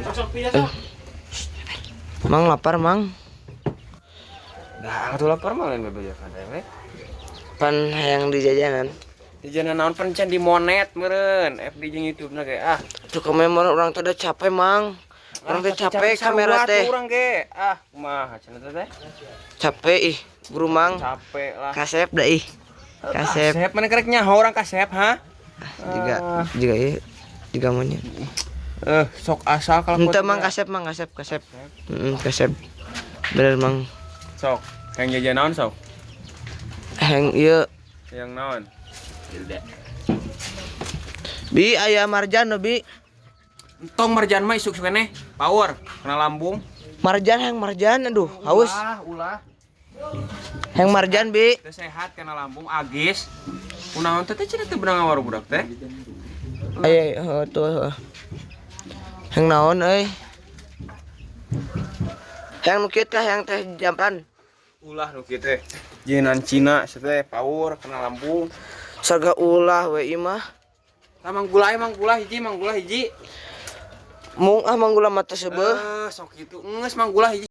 Sok, sok pilih, sok. Mang, lapar, Mang. Dah, atuh lapar mah lain bebejakan teh. Pan hayang di jajanan. Jajanan naon? Pan can di monet meureun FB jeung YouTube na ge, ah. Tuh kamera urang teh udah capek, Mang. Urang teh capek kamera teh. Urang ge. Ah, kumaha cenah teh teh? Capek ih, buru, Mang. Capek lah. Kasep dah ih. Kasep. Kasep mana kerek nyaho urang kasep, ha? Juga juga ih. Juga monyet. Eh, sok asal kalau Ente, Mang, kasep, Mang, kasep, kasep. Heeh, kasep. Bener, Mang. Sok, yang jajan naon, sok? Heng ieu. Yang naon? Bi, aya marjan no, Bi. Entong marjan mah, isuk keneh power kena lambung. Marjan, heng marjan, aduh, haus. Ulah, ulah. Heng marjan, Bi. Teu sehat kena lambung, agis. Kunaon teh teh cenah teu beunang ngawaru budak teh? Aya heuh tuh. Heuh. Heng naon euy? Heng nu kieu teh, heng teh jampan. Ulah nu kieu teh. Jinan Cina teh power kena lambung. Sarga ulah we ieu mah. Tah, manggula aya, manggula hiji, manggula hiji. Mung ah, manggula mata seubeuh. Eh, sok kitu. Geus, manggula hiji.